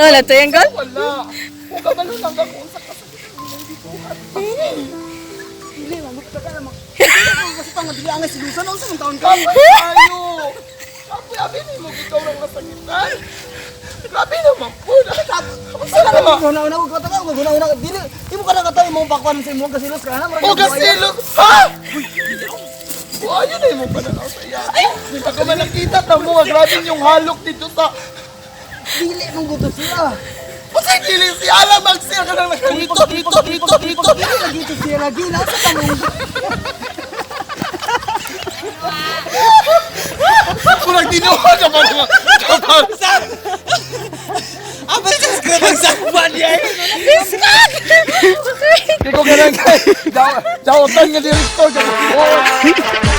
Wala triangle? Wala. Kung kabalo lang ako sa kasakitan ng gibuhat. Dili man ka ka naman. Kasi pa nga dili angay silusan unsa man taon ka? Kapoy tayo. Kapoy, abi ni mo ikaw lang masakitan. Grabe naman po. Unsa Wala na ba? na una ko ka una una dili imo ka na katayo mo pakuan sa imong kasilos ka na. O kasilos! Ha? Buhayan na mo pananaw sa iya. Ako man nakita ta mo nga grabe yung halok dito sa. Dili man gusto siya. Unsay dili si alam magsiya ka nang nakalito dito dito dito. Dili lagi to siya lagi na sa tanong. Kurang tinuod ka pa mga. Kapag Abay sa script ang sakpan niya. Di ko ganang kay. Dawotan nga direktor. Oh.